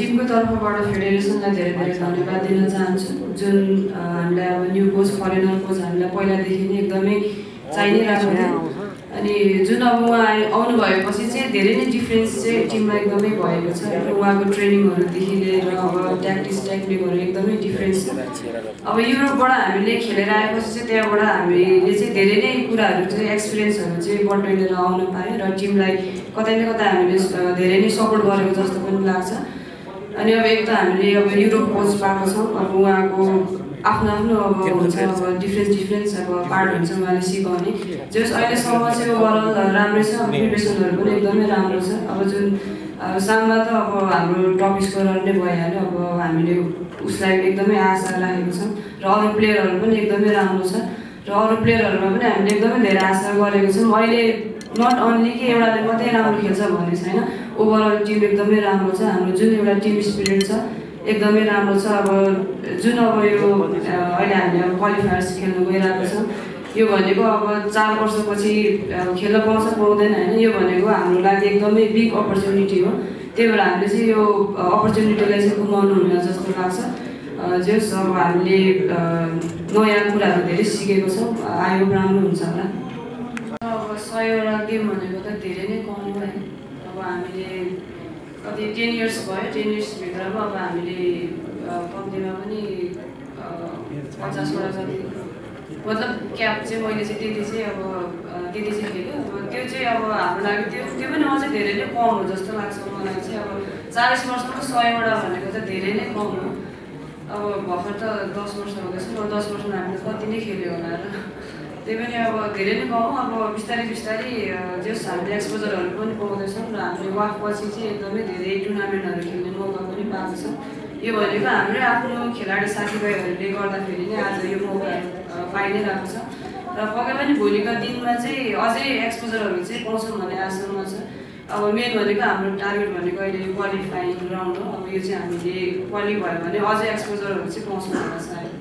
टिमको तर्फबाट फेडरेसनलाई धेरै धेरै धन्यवाद दिन चाहन्छु जुन हामीलाई अब न्यू कोच फरेनर कोच हामीलाई पहिलादेखि नै एकदमै चाहिने रहेको थियो अनि जुन अब उहाँ आउनु भएपछि चाहिँ धेरै नै डिफ्रेन्स चाहिँ टिममा एकदमै भएको छ र उहाँको ट्रेनिङहरूदेखि लिएर अब ट्याक्टिक्स टेक्निकहरू एकदमै डिफ्रेन्स छ। अब युरोपबाट हामीले खेलेर आएपछि चाहिँ त्यहाँबाट हामीले चाहिँ धेरै नै कुराहरू चाहिँ एक्सपिरियन्सहरू चाहिँ बटुलेर आउन पायौँ र टिमलाई कतै न कतै हामीले धेरै नै सपोर्ट गरेको जस्तो पनि लाग्छ। अनि अब एक त हामीले अब युरोप कोच पाएको छौँ अब उहाँको आफ्नो आफ्नो अब हुन्छ अब डिफ्रेन्स अब पार्ट हुन्छ उहाँले सिकाउने जस अहिलेसम्म चाहिँ ओभरअल राम्रै छ प्रिपरेसनहरू पनि एकदमै राम्रो छ। अब जुन साममा त अब हाम्रो टप स्कोरर नै भइहाल्यो अब हामीले उसलाई एकदमै आशा राखेको छौँ र अरू प्लेयरहरू पनि एकदमै राम्रो छ र अरू प्लेयरहरूमा पनि हामीले एकदमै धेरै आशा गरेको छौँ। अहिले नट अन्ली कि एउटाले मात्रै राम्रो खेल्छ भन्ने छैन, ओभरअल टिम एकदमै राम्रो छ। हाम्रो जुन एउटा टिम स्पिरिट छ एकदमै राम्रो छ। अब जुन अब यो अहिले हामीले अब क्वालिफायर्स खेल्नु गइरहेको छौँ यो भनेको अब 4 वर्षपछि खेल्न पाउँछ पाउँदैन होइन, यो भनेको हाम्रो लागि एकदमै बिग अपर्च्युनिटी हो। त्यही भएर हामीले चाहिँ यो अपर्च्युनिटीलाई चाहिँ गुमाउनु हुन्न जस्तो लाग्छ। जस अब हामीले नयाँ कुराहरू धेरै सिकेको छौँ, आयो राम्रो हुन्छ होला। अब 100वटा गेम भनेको त धेरै नै कम हो है। अब हामीले कति 10 इयर्स भयो, 10 इयर्सभित्रमा अब हामीले कम्तीमा पनि 50वटा जति मतलब क्याप चाहिँ मैले चाहिँ त्यति चाहिँ खेलेँ। अब त्यो चाहिँ अब हाम्रो लागि त्यो पनि अझै धेरै नै कम हो जस्तो लाग्छ मलाई चाहिँ। अब 40 वर्षमा 100वटा भनेको त धेरै नै कम हो। अब भर्खर त 10 वर्ष हुँदैछ, 10 वर्षमा हामीले कति नै खेल्यो होला र त्यही पनि अब धेरै नै कम। अब बिस्तारै जस हामीले एक्सपोजरहरू पनि पाउँदैछौँ र हामीले वाकपछि चाहिँ एकदमै धेरै टुर्नामेन्टहरू खेल्ने मौका पनि पाएको छ। यो भनेको हाम्रो आफ्नो खेलाडी साथीभाइहरूले गर्दाखेरि नै आज यो मौका पाइ नै रहेको छ र पक्कै पनि भोलिका दिनमा चाहिँ अझै एक्सपोजरहरू चाहिँ पाउँछौँ भन्ने आशामा छ। अब मेन भनेको हाम्रो टार्गेट भनेको अहिले क्वालिफाइङ राउन्ड हो। अब यो चाहिँ हामीले क्वालिफाई भयो भने अझै एक्सपोजरहरू चाहिँ पाउँछौँ भन्ने छ।